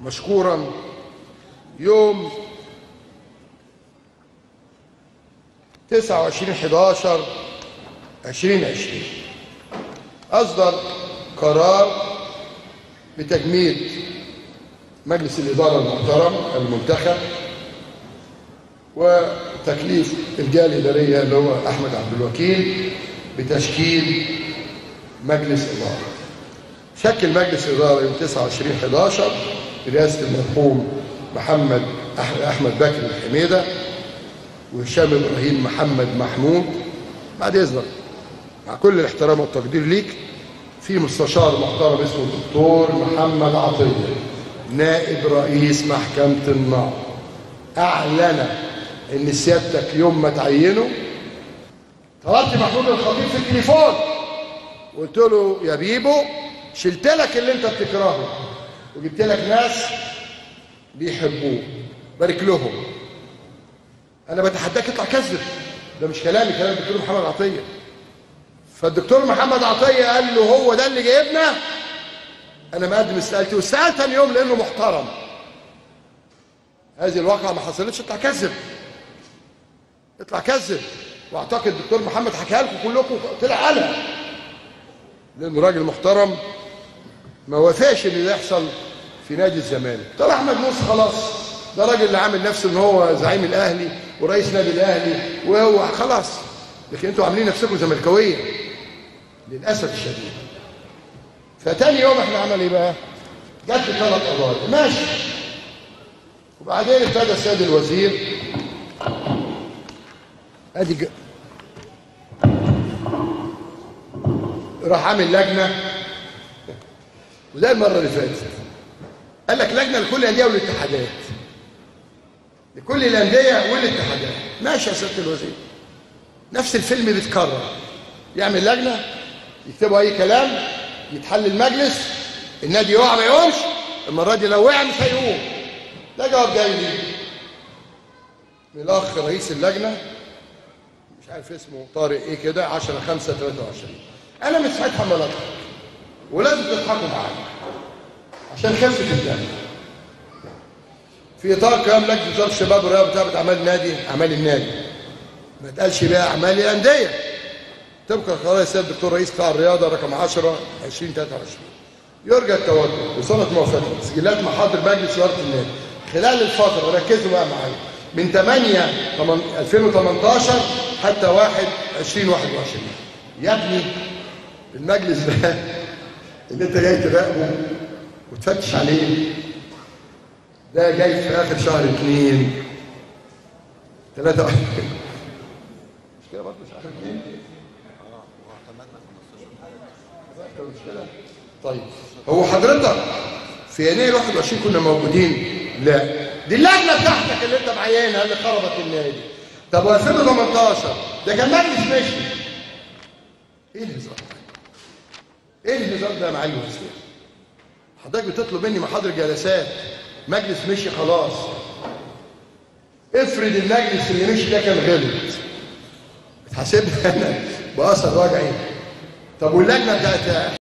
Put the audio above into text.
مشكورا يوم 29/11/2020 أصدر قرار بتجميد مجلس الإدارة المحترم المنتخب وتكليف الجهة الإدارية اللي هو أحمد عبد الوكيل بتشكيل مجلس إدارة. شكل مجلس إدارة يوم 29/11 برئاسة المرحوم محمد أحمد بكر الحميدة وهشام إبراهيم محمد محمود. بعد إذنك مع كل الاحترام والتقدير ليك، في مستشار محترم اسمه الدكتور محمد عطية نائب رئيس محكمة النقض، أعلن إن سيادتك يوم ما تعينه طلبت محمود الخطيب في التليفون وقلت له يا بيبو شلت لك اللي أنت بتكرهه وجبت لك ناس بيحبوه، بارك لهم. أنا بتحداك اطلع كذب، ده مش كلامي، كلام الدكتور محمد عطية. فالدكتور محمد عطية قال له هو ده اللي جايبنا، أنا مقدم استقالتي، واستقال تاني يوم لأنه محترم. هذه الواقعة ما حصلتش، اطلع كذب، اطلع كذب. وأعتقد الدكتور محمد حكاها لكم كلكم، طلع قالها لأنه راجل محترم ما وافقش اللي يحصل في نادي الزمالك. طب أحمد موسى خلاص، ده راجل اللي عامل نفسه إن هو زعيم الأهلي ورئيس نادي الأهلي وهو خلاص، لكن أنتوا عاملين نفسكم زملكاوية للأسف الشديد. فتاني يوم احنا عمل ايه بقى؟ جت 3 قضايا ماشي. وبعدين ابتدى السيد الوزير ادي راح عامل لجنة، وزي المرة اللي فاتت قال لك لجنة لكل الاندية والاتحادات، لكل الاندية والاتحادات. ماشي يا سيادة الوزير، نفس الفيلم بيتكرر، يعمل لجنة يكتبوا اي كلام، يتحل المجلس، النادي يقع ما يقومش، المرة دي لو وقع مش هيقوم. ده جواب جاي لي من الاخ رئيس اللجنة مش عارف اسمه طارق ايه كده، 10/5/23. انا من ساعتها عمال اضحك، ولازم تضحكوا معايا عشان خفه الدم. في اطار قيام لجنة وزارة الشباب والرياضة بتاعت اعمال النادي، اعمال النادي ما اتقالش بقى اعمال الاندية، طبقا لقرار السيد الدكتور رئيس قطاع الرياضة رقم 10/2023 يرجى التوجه بصورة موافقة تسجيلات محاضر مجلس ادارة النادي خلال الفترة، ركزوا بقى معايا، من 8/2018 حتى 1/2021. يا ابني المجلس ده اللي انت جاي تراقبه وتفتش عليه ده جاي في اخر شهر 2 3، مش كده برضه؟ شهر 2 مش كده؟ طيب هو حضرتك في يناير 21 كنا موجودين؟ لا، دي اللجنة بتاعتك اللي انت معينها اللي خربت النادي. طب و2018 ده كان مجلس مشي. ايه الهزار ده؟ ايه الهزار ده يا معالي الوزير؟ حضرتك بتطلب مني محاضر جلسات، مجلس مشي خلاص. افرض المجلس اللي مشي ده كان غلط، بتحاسبني انا باثر رجعي؟ طب واللجنة بتاعت